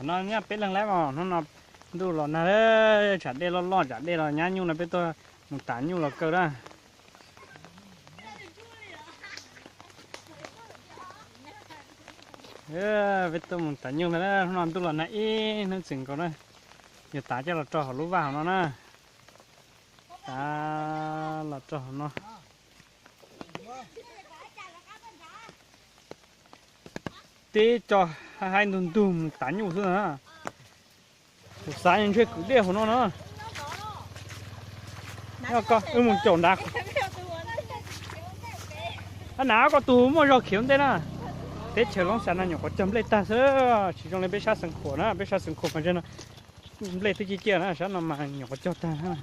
No nyob peb leeg lawm mas hnub no ntuj los nag, tsam dej loj loj tsam dej los nyab nyuj no peb tuaj mus tav nyuj los kaw na. Peb tuaj mus tav nyuj ntag na, hnub no ntuj los nag ib hnub txwm nkaus na. Yog tav coj los rau hauv lub vaj hauv no na. Tav los rau hauv no. Tib co haib ntug ntug mus tav nyuj xwb na. Kuv xav ntshe kwv dej hauv no na. Wb mus caum nrad. Nav koj tus muaj zog khiav ua ntej na. Teb chaws Loob Xas no nyuam qhuav cog nplej tag xwb, tsis zoo li peb sab Xeev Khuam na, peb sab Xeev Khuam mas ntshe no nplej twb ciaj ciaj na, sab no mas nyuam qhuav cog tag na.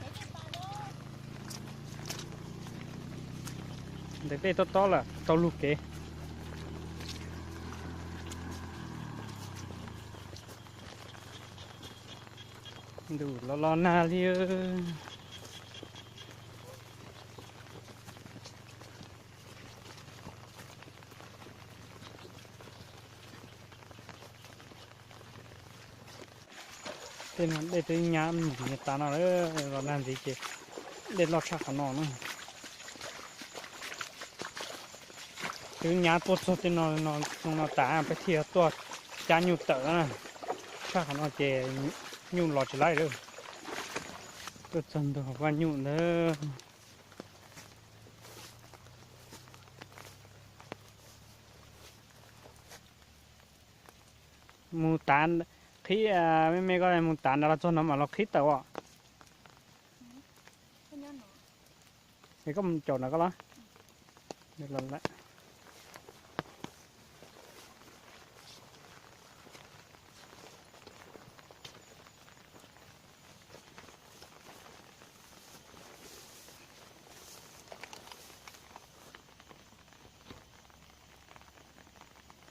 Ntes dej tob tob lawm tau lug kev. Ntuj los los nag li. Tej no dej twb nyab mus nyias tas no lawm, los nag ntxiv ces dej loj tshaj qhov no na. Twb nyab tuaj txog tej no, no tas peb thiaj tuaj cab nyuj tawm na. Tshaj qhov no ces nyuj los tsis laib lawm. Tuaj txog ntug hauv vaj nyuj ntawd. Mus tav, qhib, me me ko mus tav nrad los txog no mam los qhib tawm os. Es koj mus caum nrad ko los.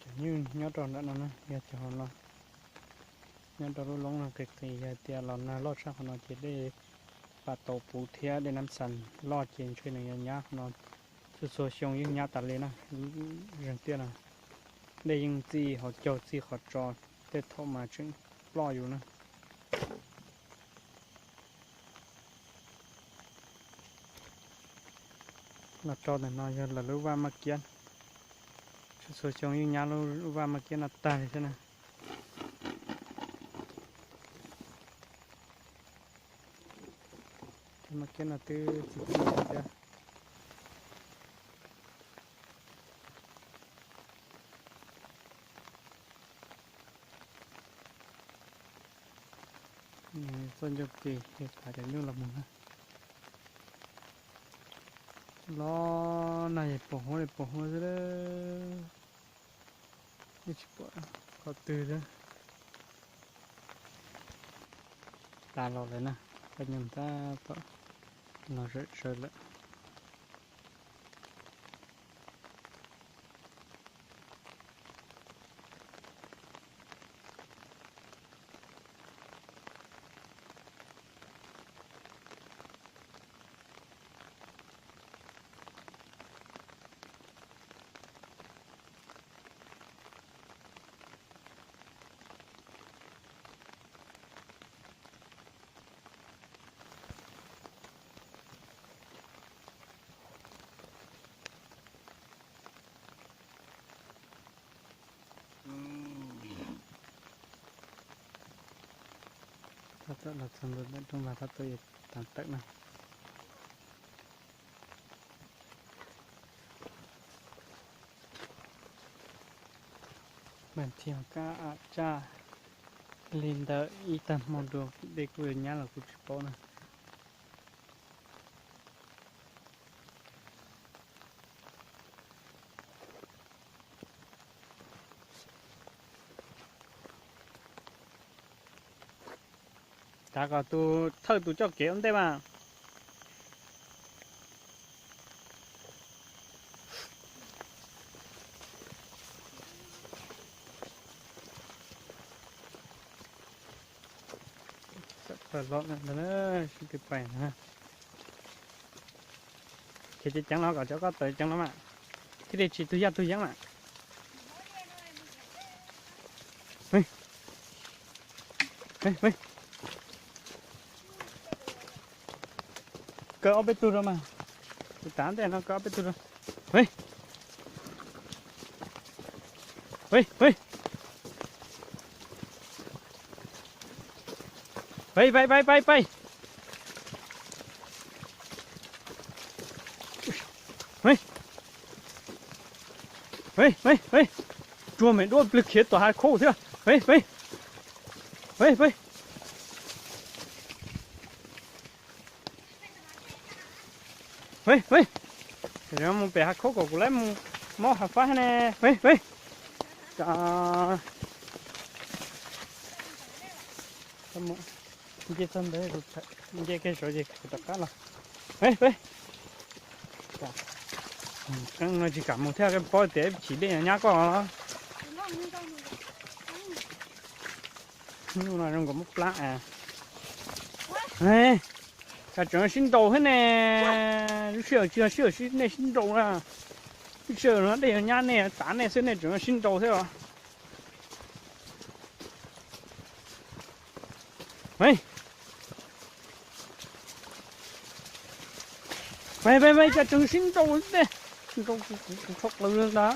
Cov nyuj nyob rau ntawm no na, yog cov hauv no nyob rau lub loob no qis qis, yog tias los nag loj tshaj qhov no ces dej pam tau puv thiab dej Nab Xas loj ces ntshe nws yuav nyab qhov no. Txhua txhua xyoo yeej nyab tas li na, zeeg tiaj no. Dej yeej txij hauv caug txij qhov tso, tej thaum mas tseem ploj yus na. Los tso ntawm no yog lawv lub vaj maj kiab. Txhua txhua xyoo yeej nyab lub vaj maj kiab no tag li thiab na. Maj kiab no twb txi txiv thiab. Txoj ncauj ke tav cov nyuj los mus na. Los nag es pos huab li pos huab xwb, yeej tsis pom qhov twg li. Tas los lawm na, poj nyuj tab tom los zawm tsawv lawm. Tab tom los txog ntua ntawm rooj vag tab tom yuav tawm na. Mas thiaj kab am tsaj li ntawm ib tag hmo dua, dej kuj yuav nyab los kuj tsis paub na. Tav kom tus thawj tus coj kev ua ntej mas. Los ntawd sib tw pais na. Khiav ceev ceev los kom cov koj tawm ceev los mas, thiaj li tsis tug yaj tug yeeb mas. Kaw ob peb tug rau mas. Kuv tav ntej no kaw ob peb tug rau. Pais, pais, pais, pais. Tsuag me duab plwg khiav tom hav khaub thiab. Pais, pais. Mus pem hav khaub kom kuv lawv mus mob hav fab ne. Pais, pais. Nce txog ntawd, nce kiag saud ces kuv rov qab los. Pais, pais. Tseeb no tsis kam mus thiab, koj paub tias ib chim dej nyab koj los. Hnub no zoo nkaus muab plab. Cas tseem sib nraus thiab ne. Lub sij hawm tsis yog sib hawm, nej sib nraus na. Lub sij hawm no dej yuav nyab nej, tav nej xwb nej tseem sib nraus thiab os. Pais, pais, pais, cas tseem sib nraus tej. Nraus kuv tshaj plaws li ntag.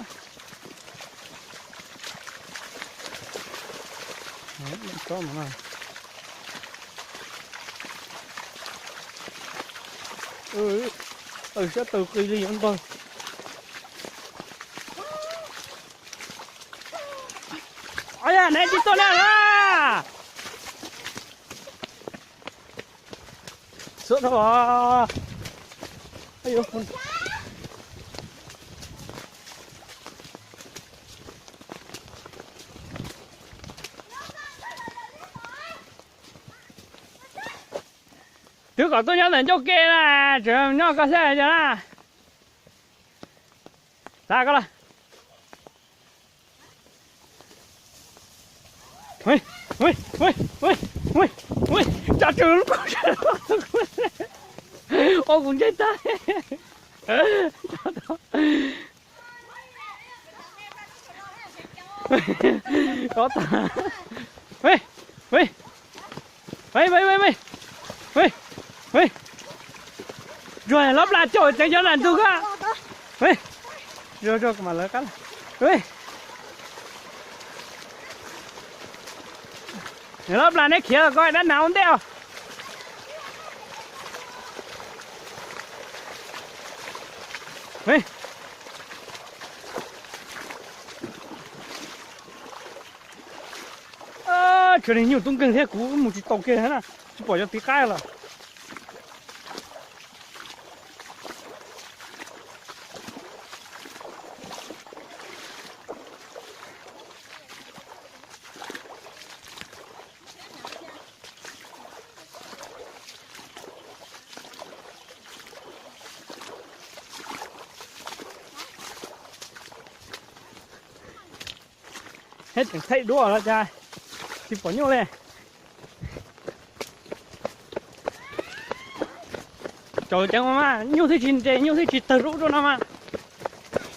Siab tawg qis li yuav ntog. Neb tsis tuaj na. Xub dhau. Twb kom tuaj nyob ntawm ncauj ke na, tseem nyob koj xwb os na. Xav koj los. Cas tseem lub koj o kuv ntsej tag. Tsuag lob plas caum tseem cov nam ntug koj. Tsuag, tsuag kuv mam lawv qab. Lob plas neb khiav los koj dab nas ua ntej os. Tshuav niag nyuj tub nkeeg thiab kuv mus tsis tau kiag na, tsis pom cov tiv qab los. Tseem thaij duab los cas tsis pom nyuj li. Caum ceev mas nyuj thiaj tsis nres, nyuj thiaj tsis tawg rau ub rau no mas.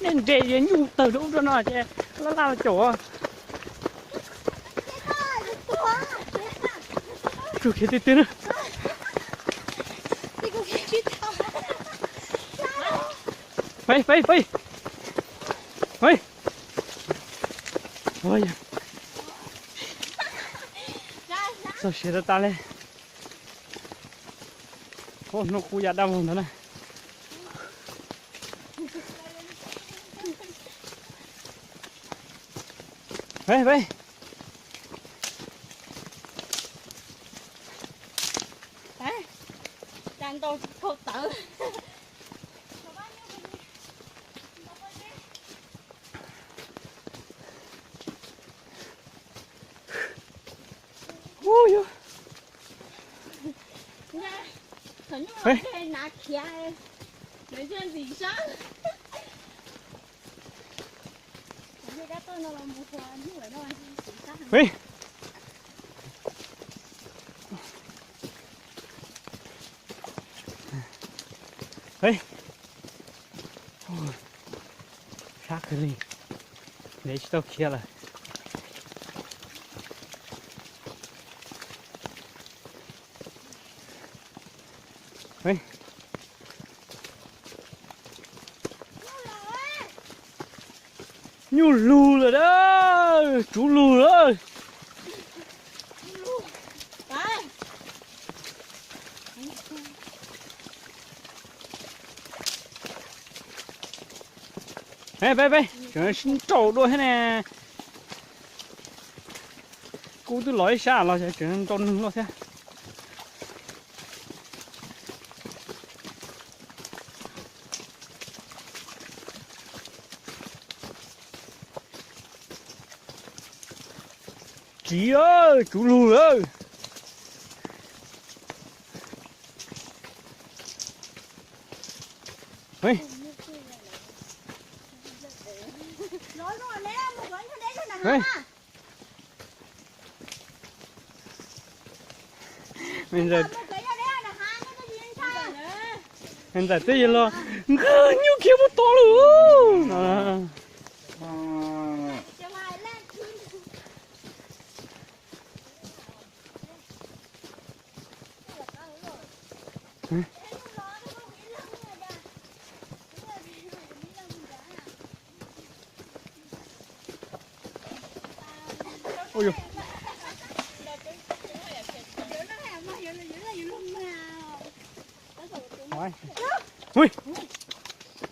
Nej nres ces nyuj tawg rau ub rau no ces laj laj los caum. Tsuag khiav twg twg na. Peb, peb, peb. Txog siav tas tas li. Hnub qub yav dab vog ntawd na. Peb, peb. Sab kawg li, ntev tsis tau khiav lawm. Nyuj lug lawm a, tsuv lug lawm. Peb, peb tseem nrau dua thiab ne. Kub twb los ib sab los tseem nrau nws luaj thiab. Tsiv, tsuv lug lawm. Ntxawm twb yog los nqag nyuj khiav puag tod lawm.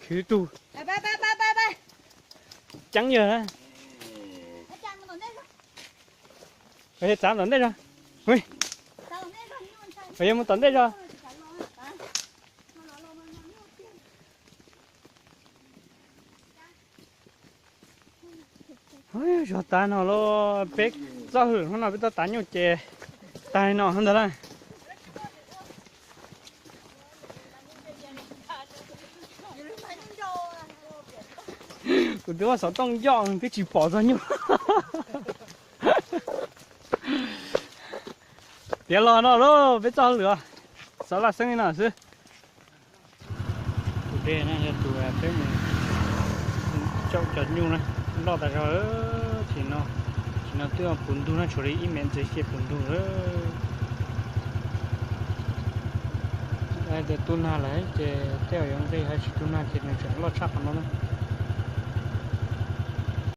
Khiav tug ceeb yawg. Txav tom ntej zog. Yog mus tom ntej zog. Zog tas no los peb txoj hwm hnub no peb tau tav nyuj ces tag no ntag lauj. Kuv twb muab xov tooj ncoj twb tsis pom txog nyuj. Tiav los no lauj, peb txoj hauj lwm xov laj xeeb li no xwb. Tus dej no yog tus peb mus caum cov nyuj na, loj tas zog. Tsis no, tsis no twb puv ntug no, tshuav li ib mev ntxiv xyem puv ntug. Tias tu nag lawm ces tej zaum yuav nqig, ho tsis tu nag ces nws tseem loj tshaj qhov no na.